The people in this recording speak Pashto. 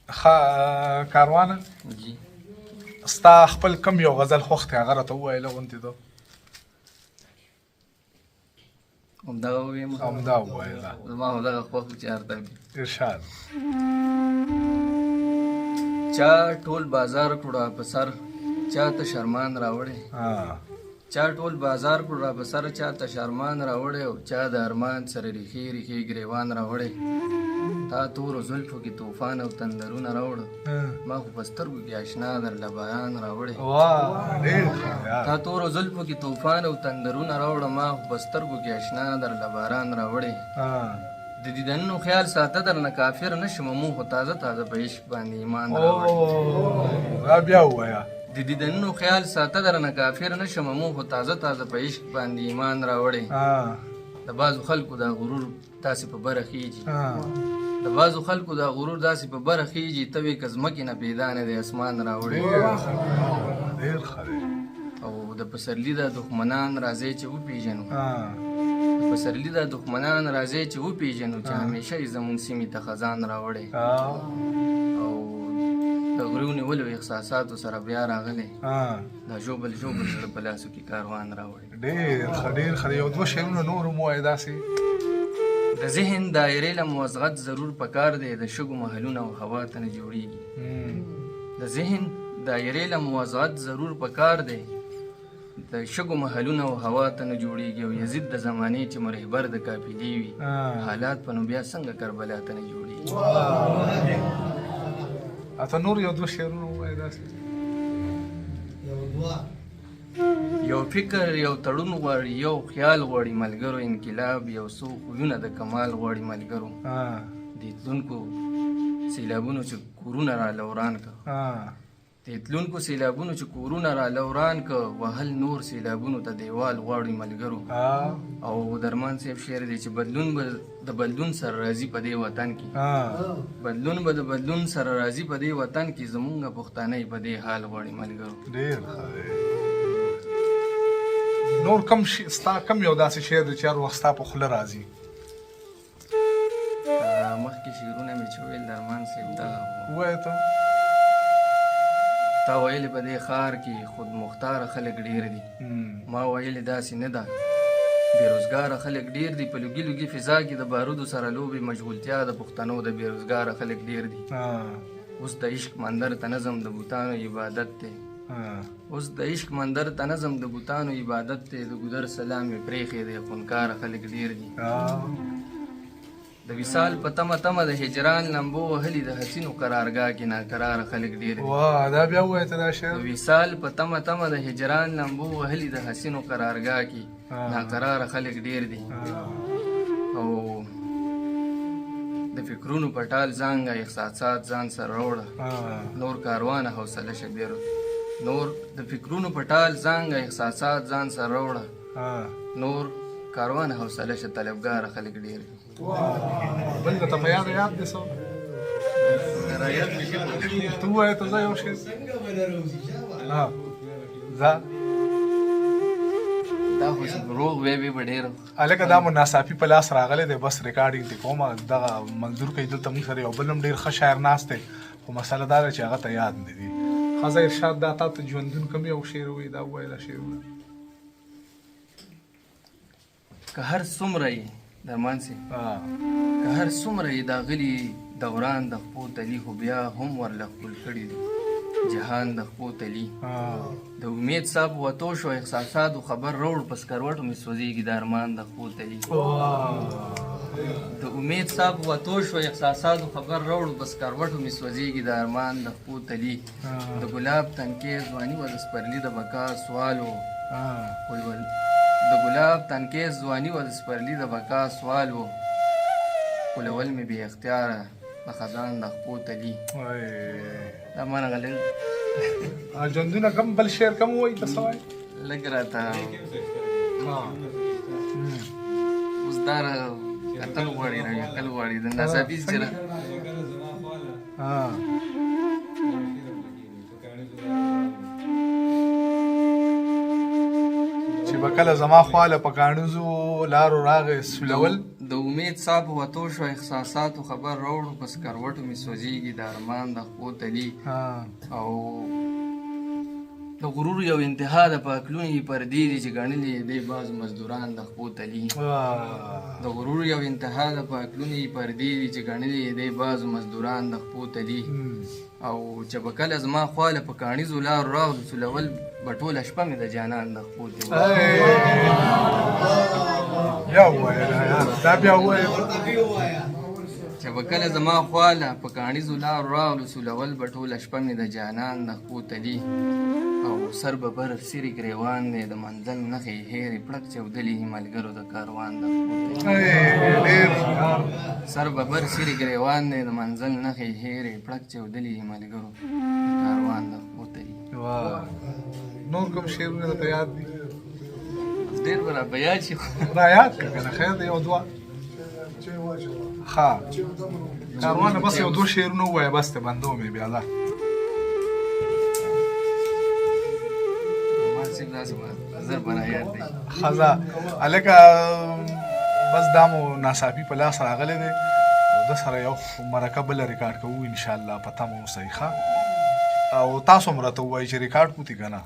ښه کاروانه جی. ستا خپل کم یو غزل خوښ دی، هغه راته ووایه لږ غوندې. ته همدغه ووایم؟ همدا ووایه ځه. زما همدغه خوښ و چې هرته وي. ارشاد. چا ټول بازار کړو په سر، چا ته شرمان راوړی. چا ټول بازار کړو را په سر، چا ته شرمان راوړی، او چا د ارمان سره ریښې ریښې ګریوان راوړی. تا تورو زلفو کې طوفان او تندرونه راوړه، ما خو په سترګو کې اشنا درله باران راوړی. واه، ډېر ښه یار. تا تورو زلفو کې طوفان او تندرونه راوړه، ما خو په سترګو کې اشنا درله باران راوړی. د دیدنونو خیال ساته درنه کافر نشم، مونږ خو تازه تازه په عشق باندې ایمان راوړی. دا بیا ووایه. د دیدنونو خیال ساته درنه کافر نشم، مونږ خو تازه تازه په عشق باندې ایمان راوړی. د بعضو خلکو دا غرور داسې په بره خېږي، د بعضو خلکو دا غرور داسې په بره خېږي، ته وې که ځمکې نه پیدا نه دی اسمان راوړی. ډېر ښه دی. او د پسرلي دا دښمنان راځي چې وپېژنو، د پسرلي دا دښمنان راځي چې وپېژنو، چې همیشه یې زمونږ سیمې ته خزان راوړی. او د غرو نیولو احساساتو سره بیا راغلی، دا ژوبل ژوبل زړه په لاسو کې کاروان راوړی. ډېر ښه، ډېر ښه. یو دوه شعرونه نور هم ووایه داسې. د ذهن دایرې له موزغت ضرور پکار دی، د شګو محلونه او هوا ته نه جوړیږي. د ذهن دایرې له موضوعات ضرور پکار دی، د شګو محلونه او هوا ته نه جوړیږي. او یزید د زمانې چې مرهبر د قافلې وي، حالات په نو بیا څنګه کربلا ته نه جوړیږي. اته نور یو دوه شعرونه ووایه داسې. یو فکر یو تړون غواړي، یو خیال غواړي ملګرو، انقلاب یو څو خویونه د کمال غواړي ملګرو. د تلونکو سیلابونو چې کورونه را لوران که، د تلونکو سیلابونو چې کورونه را لوران که، وهل نور سیلابونو ته دیوال غواړي ملګرو. او درمان صاحب شعر دی چې بدلون به د بدلون سره راځي په دې وطن کې، بدلون به د بدلون سره راځي په دې وطن کې، زمونږ پښتانه یې په دې حال غواړي ملګرو. ډېر ښه دی. نور کم ستا کم یو داسې شعر دی چې هر وخت ستا په خوله راځي؟ مخکې شعرونه مې چې ویل درمان صاحب دغه ووایه ته. تا ویلې په دې ښار کې خود مختاره خلک ډېر دي، ما ویلې داسې نه ده، بې روزګاره خلک ډېر دي. په لوګي لوګي فضا کې د بارودو سره لوبې مشغولتیا د پښتنو د بې روزګاره خلک ډېر دي. اوس د عشق مندر ته نظم د بوتانو عبادت دی، اوس د عشق مندر ته نظم د بوتانو عبادت دی، د ګودر سلام یې پرېښی دی، خونکاره خلک ډېر دي. د وصال په تمه تمه د هجران لمبو وهلي، د حسینو قرارګاه کې ناکراره خلک ډېر دي. واه، دا بیا ووایه ته دا شعر. د وصال په تمه تمه د هجران لمبو وهلي، د حسینو قرارګاه کې ناکراره خلک ډېر دي. او د فکرونو په ټال ځانګه احساسات ځان سره راوړه، نور کاروانه حوصله شه بیرو. نور د فکرونو په ټال ځانګه احساسات ځان سره راوړه، نور کاروانه حوصله شه، طلبګاره خلک ډېر دي. بل ته په یاد یاد دې څه ته ووایه ته، زه یو شی ځه. دا خو روغ وی وی به ډېر. هلکه دا مو ناڅاپي په لاس راغلی دی، بس ریکارډینګ دې کومه دغه منظور کوي. دلته موږ سره یو بل هم ډېر ښه شاعر ناست دی، خو مسله دا ده چې هغه ته یاد نه دي. ښه ارشاد، دا تا ته ژوندون کوم یو شعر وایي؟ دا ووایه دا شعرونه. که هر څومره یې درمان سي، که هر څومره یې دا غلي دوران د خپو تلي، خو بیا هم ورله ښکل کړي دي جهان د خپو تلي. د امید صاحب وتو شو احساساتو خبر راوړ، په سکروټو مې سوځېږي د ارمان د خپو تلي. د امید صاحب وتو شو احساساتو خبر راوړ، په سکروټو مې سوځېږي د ارمان د خپو تلي. د ګلاب تنکې ځواني وه د سپرلي د بقا سوال و، د ګلاب تنکې ځواني وه د سپرلي د بقا سوال و، ښکلول مې بې اختیاره د خزان د خپو تلي. دا ما نه لږ ژوندونه کم بل شعر کم وایي ته څه وایې؟ لږ راته اوس دا کتل غواړي، راکتل غواړي د ناڅاپي چې چې به کله زما خواله په کاڼوزو لارو راغی سولول. د امید ساه په وتو شوه، احساساتو خبر راوړو، په سکروټو مې سوځېږي د ارمان د خپو تلي. او د غرور یو انتها ده، په عقلونو یې پردې دي چې ګڼلي یې دی بعض مزدوران د خپو تلي. د غرور یو انتها ده، په عقلونو یې پردې دي چې ګڼلي یې دی بعض مزدوران د خپو تلي. او چې به کله زما خواله په کاڼیزو لارو راغلو، سولول به ټوله شپه مې د جانان د خپو تلي. بیا ووایه دا، بیا ووایه. چې به کله زما خواله په کاڼیزو لارو راغلو، سولول به ټوله شپه مې د جانان د خپو تلي. او سر به بر سیرې ګریوان دی، د منزل نښې یې هېرې، پړک چاودلي ملګرو د کاروان د خپو تلي. سر به بر سیرې ګریوان دی، د منزل نښې یې هېرې، پړک چاودلي ملګرو د کاروان د خپو تلي. نور کوم شعرونه درته یاد دي؟ ډېر به را په یاد شي. را یاد کړه که نه، خیر دی، یو دوه. ښه کاروانه، بس یو دوه شعرونه ووایه، بس ته بندوم یې بیا. ځه زر به را یاد دی. ښه ځه هلکه، بس دا مو ناڅاپي په لاس راغلی دی، او ده سره یو مرکه بله ریکارډ کوو انشاءالله، په تمه اوسئ. ښه، او تاسو هم راته ووایئ چې ریکارډ کړو که نه.